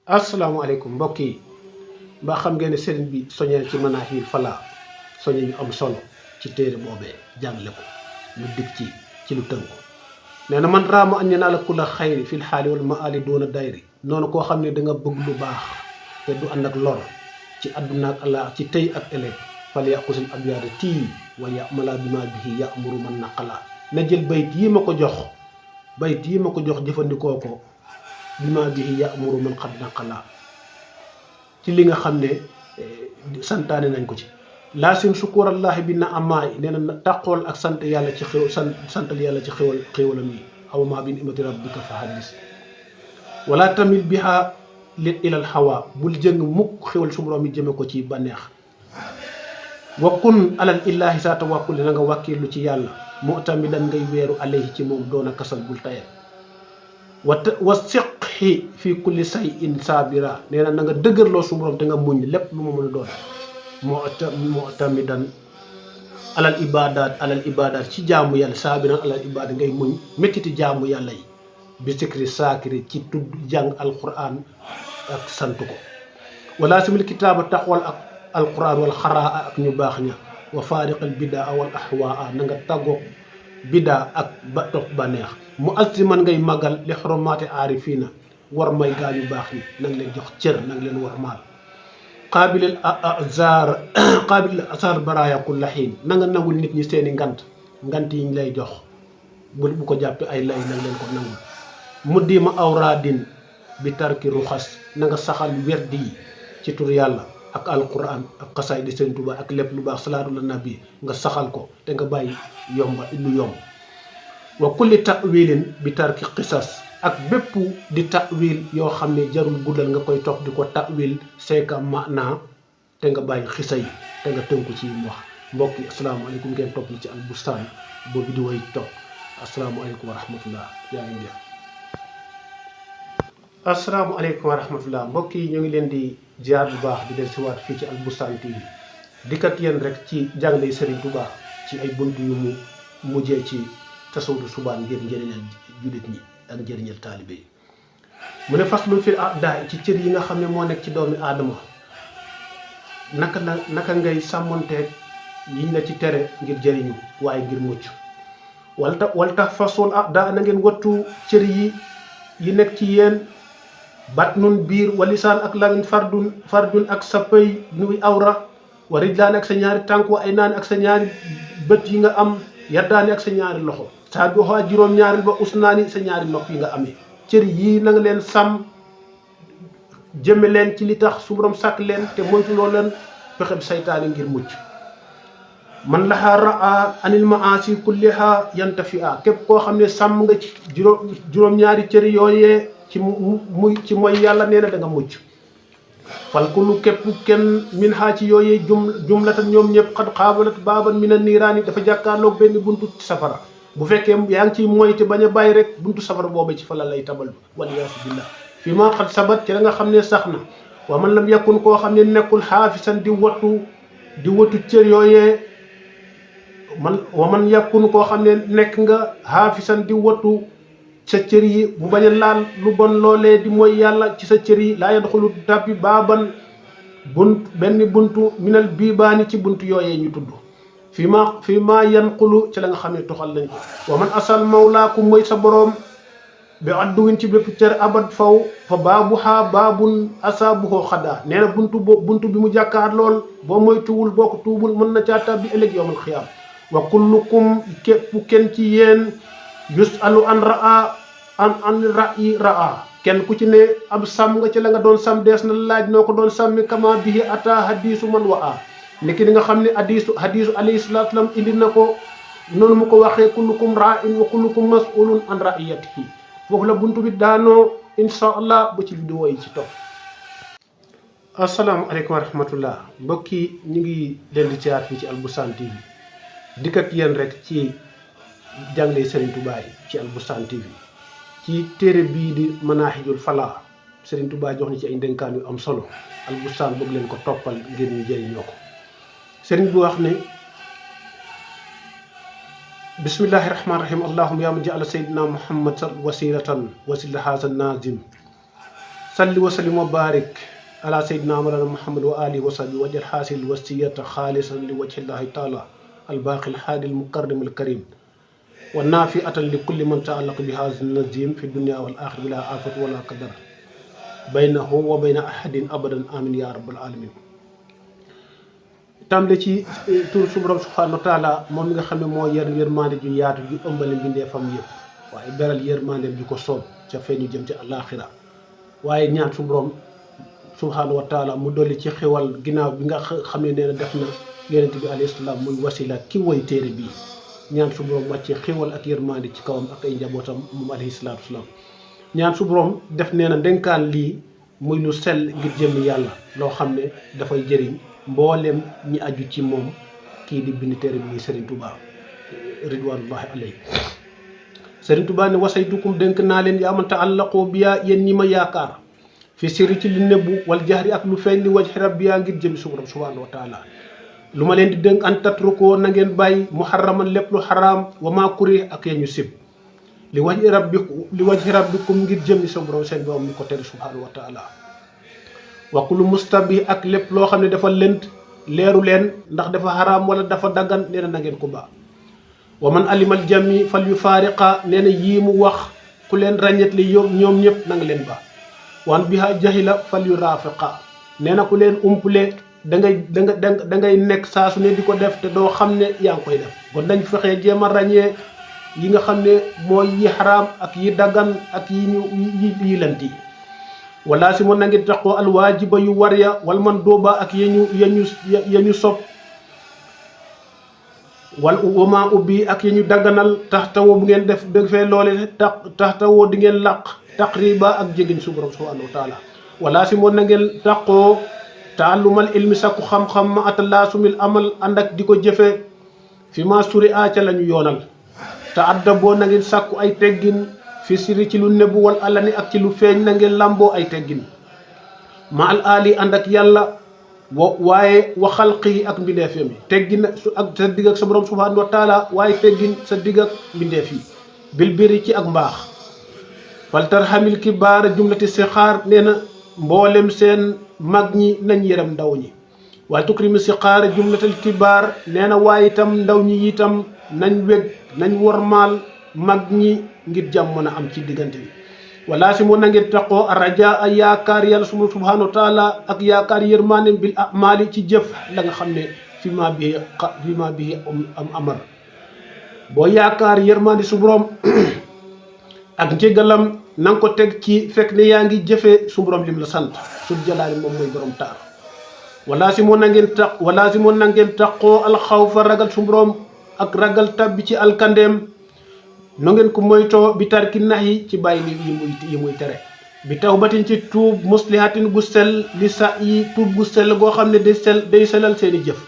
asalaamaaleykum mbokk yi mbaa xam ngeen ne sëriñ bi soññee ci Manahil Fala soññe ñu am solo ci téere boobee jàngale ko lu dig ci lu tënku nee na man raama añ naa la kula xayri fil xaali wal maali doona dayri noonu koo xam ne da nga bëgg lu baax te du ànd ak lor ci àdduna ak allah ci tey ak ëllëg fal yaqusil abyaada tii wa yamala bi ma bihi yamuru man naqala na jël bayt yi ma ko jox jëfandikoo ko bi ma bihi yamuru man xad naqala ci li nga xam ne santaane nañ ko ci laasim sukurallahi bi na amaay nee na taqool ak sant yàlla ci xew santal yàlla ci xéwalam yi aw ma bi nimati rabbika fa haddis wala tamit biha lit ilal hawa bul jëng mukk xéwal su borom yi jëme ko ci bànneex wakkun alal illahi sa tawakkul na nga wàkkilu ci yàlla mu'tamidan ngay weeru alayhi ci moom doona kasal bul tayal wa siqhi fi kulli shay'in sabira nee na nga dëgërloo su borom te nga muñ lépp lu mu mën a doon mu'tamidan alal ibadat ci jaamu yàlla sabiran alal ibadat ngay muñ méttiti jaamu yàlla yi bi sikri saakiri ci tudd jàng alquran ak sant ko wala simil kitaaba taxwal ak alquran wal xaraa ak ñu baax ña wa faariqal bidaa wal ahwaa na nga tàggoog bidaa ak ba topp bànneex mu aziman ngay màggal li xoromaati aarifiina war may gaa ñu baax ñi na nga leen jox cër na nga leen war maal qaabilal azar baraaya kulla xiin na nga nangul nit ñi seeni ngant yi ñu lay jox bu ko jàppee ay lay na nga leen ko nangul muddima awraadin bi tarki ruxas na nga saxal werdi yi ci tur yàlla ak alquran ak xasaay di Sëriñ Tuubaa ak lépp lu baax salaatu la nabi nga saxal ko te nga bàyyi lu yomb wa kulli ta'wilin bi tarki qisas ak bépp di ta'wil yoo xam ne jarul guddal nga koy topp di ko ta'wil seeka maanaa te nga bàyyi xisa yi te nga tënku ci wax mbokk yi asalaamaaleykum ngeen topp ci Al Bustaan boobu di way topp asalaamaaleykum wa rahmatullah yaa ngi def asalaamaaleykum wa rahmatullah mbokk yi ñu ngi leen di ziar bu baax di del si waat fii ci Al Bustaan TV dikkat yéen rek ci jàngale Sëriñ Tuubaa ci ay bunt yu mu mujjee ci tasawudu subaan ngir njëriñal jullit ñi ak njëriñal taalibe yi mu ne faslun fil a'daa ci cër yi nga xam ne moo nekk ci doomi aadama naka ngay sàmmonteeg yiñ la ci tere ngir jëriñu waaye ngir mucc wal tax fasul a'daa na ngeen wattu cër yi nekk ci yéen batnun biir walisaan ak lamin fardun ak sa pëy nuy awra wa rijlaan ak sa ñaari tànk wa ay naan ak sa ñaari bët yi nga am yaddaani ak sa ñaari loxo saa bi waxaa juróom-ñaari ba usnaani sa ñaari nopp yi nga amee cër yii na nga leen sàmm jëme leen ci li tax su borom sàkk leen te moytuloo leen pexeb saytaani ngir mucc man laxaa raa anil maasi kulliha yantafi'a képp koo xam ne sàmm nga ci juróom-ñaari cër yooyee ci mooy yàlla nee na da nga mucc fal kullu képp kenn min xaa ci yooyee jumlatan ñoom ñëpp xad xaabalat baaban mina niiraani dafa jàkkaarloog benn buntu safara bu fekkee yaa ngi ciy moy te bañ a bàyyi rek buntu safara boobu ci fa la lay tabal waliyaasu billah fi ma xat sabat ci la nga xam ne sax na wa man lam yakun koo xam ne nekkul xaafisan di wattu cër yooyee wa man yakun koo xam ne nekk nga xaafisan di wattu sa cër yi bu bañ a laal lu bon loolee di mooy yàlla ci sa cër yi laa yadxulu tabbi baaban benn buntu minal biibaani ci buntu yooyee ñu tudd fii ma yanqulu ci la nga xam ne toxal nañ ko wa man asal mawlaaku mooy sa boroom bi adduwin ci bépp cër abad faw fa baabuhaa baabun asaabuhoo xadaa nee na buntu bi mu jàkkaar lool boo moytuwul boo ko tuubul mën na caa tabbi ëllëg yawmal xiyaam wa kullukum képp kenn ci yéen yusalu an ra'i ra'a kenn ku ci ne ab sàmm nga ci la nga doon sàmm dees na laaj noo ko doon sàmmi kama bihi ata hadisu man wa a niki nga xam ne hadisu alayhi salatu wasalam indi na ko noonu mu ko waxee kullukum ra'in wa kullukum mas'ulun an ra'iyatihi foofu la buntu bi daanoo insha allah ba ci vidéo yi ci topp asalaamaaleykum wa rahmatullah mbokki ñu ngi leen di ziar fii ci Al Bustaan TV dikkat yéen rek ci jàngale Sëriñ Tuubaa ci Al Bustaan TV ci téere bii di Manahil Fala Sëriñ Tuubaa jox ni ci ay ndénkaan yu am solo Al Bustaan bëgg leen ko toppal ngir ñu jëriñoo ko sëriñ bi wax ne bismillahi rahmaani rahim allahumma yaa man ja'ala sayyidina muhammad wasilatan wasila haza nazim salli wa sallim wa barik ala sayyidina mawlana muhammad wa alihi wa sahbihi wajal hasil wasiyata khalisan li wajhillahi taala الباقي الحادي المكرم الكريم والنافئة لكل من تعلق بهذا النظيم في الدنيا والآخرة بلا آفة ولا قدر بينه وبين أحد أبدا آمين يا رب العالمين. tàmbale ci tur su borom subhanahu wa taala moom mi nga xam ne moo yërmande ju yaatu ju ëmbale mbindeefam yëpp waaye beral yërmande ju ko soob ca feeñu jëm ci àllaaxira waaye ñaan su borom subhanahu wa taala mu dolli ci xewal ginnaaw bi nga xam ne nee na def na yonent bi alayhi salaam muy wasila ki woy téere bii ñaan su borom wàccee xéwal ak yërmande ci kawam ak ay njabootam moom alayhi salaatu salaam ñaan su borom def nee na dénkaan lii muy lu sell ngir jëmmi yàlla loo xam ne dafay jëriñ mboolem ñi aju ci moom kii di bind téere bi muy Serigne Touba ridwanullahi alayhi. Serigne Touba ne wasaytukum dénk naa leen yaa man ta'allaqu biya yéen ñi ma yaakaar fi sirri ci li nëbbu wal jahri ak lu feeñ li wajhi rabbiya ngir jëmmi su borom subhanahu wa taala lu ma leen di dénk an tatrukoo na ngeen bàyyi muharraman lépp lu xaraam wa maa kuri ak yee ñu sib li wajhi rabbikum ngir jëmmi sa borom seen borom mi ko tere subhanahu wa taala wa kullu mustabi ak lépp loo xam ne dafa lënt leeru leen ndax dafa xaraam wala dafa daggan nee na ngeen ko baax wa man alimal jami fal yu faariqa nee na yii mu wax ku leen ràññet li ñoom ñëpp na nga leen baax wan biha jahila fal yu raafiqa nee na ku leen umpule da ngay nekk saa su ne di ko def te doo xam ne yaa ngi koy def kon dañ fexee jéem a ràññee yi nga xam ne mooy yi xaraam ak yi daggan ak yi lant yi wala si moon na ngeen taxoo alwaajiba yu war ya wal man dooba ak yañu sob wal wama ubbi ak yañu dagganal tax tawoo bu ngeen defee loole tax tawoo di ngeen làq taqriba ak jégin su borom subhanahu wa taala wala si moon na ngeen taxoo taallumal ilmi sakku xam-xam ma atalaasumil amal ànd ak di ko jëfe fi ma suri ca la ñu yoonal te adda boo na ngeen sàkku ay teggin fi siri ci lu nebbu wal alani ak ci lu feeñ na ngeen làmboo ay teggin ma al ali ànd ak yàlla waaye wa xalqi ak mbindeef yi teggin ak sa digg ak sa borom subhanahu wa taala waaye teggin sa digg ak mbindeef yi bil biri ci ak mbaax fal tarhamil kibaara jumlati sixaar nee na mboolem seen mag ñi nañ yërëm ndaw ñi waaye tukrimi siqaara jumlatal kibaar nee na waaye itam ndaw ñi itam nañ weg nañ wormaal mag ñi ngir jàmm mën a am ci diggante bi wala si mu na ngeen taqoo raja a yaakaar yàlla subhanahu wa taala ak yaakaar yërmaane bil amali ci jëf la nga xam ne fi ma bi am amar boo yaakaar yërmaane su borom ak njëgalam na nga ko teg ci fekk ne yaa ngi jëfee su borom lim la sant sul jalaali moom mooy borom taar wala si moon na ngeen taqoo alxawfa ragal su borom ak ragal tabbi ci alkandeem no ngeen ko moytoo bi tarki nax yi ci bàyyi yi muy tere bi tawbatin ci tuub muslihatin gu sell li sa yi tuub gu sell goo xam ne day selal seeni jëf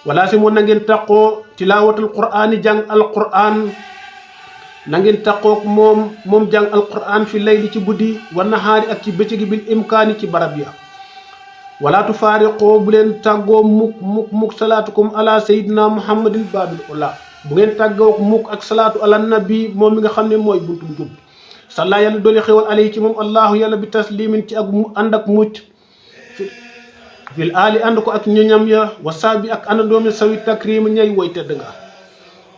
wala si moon na ngeen taqoo tilaawatul qur'aani jàng alqur'aan na ngeen taqook moom jàng alquran fi layli ci guddi wa nahaari ak ci bëccëgi bil imkaani ci barab ya wala tufaariqoo bu leen tàggoo mukk salaatukum ala sayyidina muhammadin babil ula bu ngeen tàggook mukk ak salaatu ala nabi moom mi nga xam ne mooy buntu njub salla yàlla dooli xewal alayhi ci moom allahu yàlla bi taslimin ci ak ànd ak mucc fil aali ànd ko ak ñoñam ya wa saabi ak àndandoomi sawi takrim ñay woy tedd nga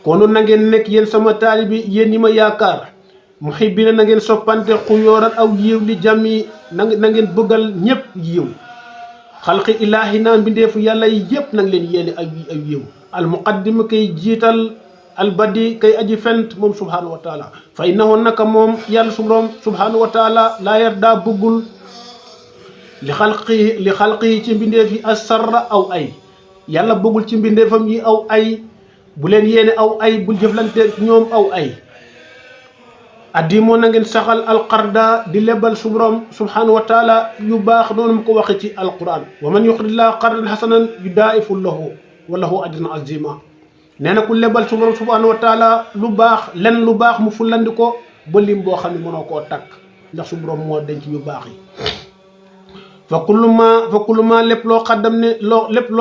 konoon na ngeen nekk yéen sama taalibi yéen ñi ma yaakaar muhibbina na ngeen soppante xuyooran aw yiw li jàmmi na ngeen bëggal ñëpp yiw xalqi ilaahi naa mbindeefu yàlla yi yëpp nang leen yéene ay yiw al muqaddim kay jiital al badi kay aji fent moom subhanahu wa taala fa innahu naka moom yàlla subhanahu wa taala laa yarda bëggul li xalqi ci mbindeef yi asarra aw ay yàlla bëggul ci mbindeefam yi aw ay bu leen yéene aw ay bul jëflante ñoom aw ay addi moo na ngeen saxal alqarda di lebal su borom subhanahu wa taala yu baax noonu mu ko waxe ci alquran wa man yuqridillah qardan hasanan yudaa'ifu lahu wa lahu ajrun azima nee na ku lebal su borom subhanahu wa taala lu baax mu fulandi ko ba lim boo xam ne mënoo koo takk ndax su borom moo denc yu baax yi fa kullu ma lépp loo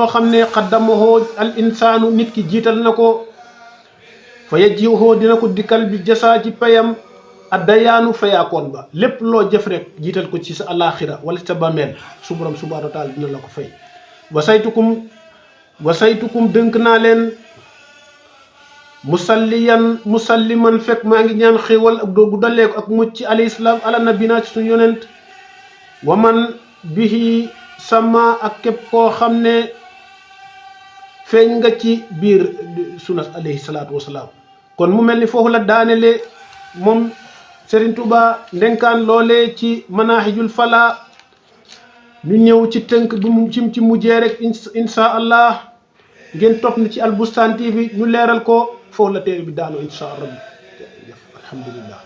xam ne xaddamahu al insaanu nit ki jiital na ko fa yajjihu dina ko dikkal bi jasaa ci payam addayaanu fayaakoon ba lépp loo jëf rek jiital ko ci sa alaxira wala sa bàmmeel su borom subhaanahu wa taala dina la ko fay wasaytukum dënk naa leen musalliman fekk maa ngi ñaan xéewal ak doogu dalee ko ak mucc ci alayhi salaam ala nabina ci suñu yonent wa man bihi sama ak képp koo xam ne feeñ nga ci biir sunnas alayhi salaatu wasalaam kon mu mel ni foofu la daanele moom Serigne Touba ndenkaan loolee ci manahijul fala ñu ñëw ci tënk bi mu ci mujjee rek insha allah ngeen topp na ci Al Bustaan TV ñu leeral ko foofu la téere bi daanu insha allah alhamdulillah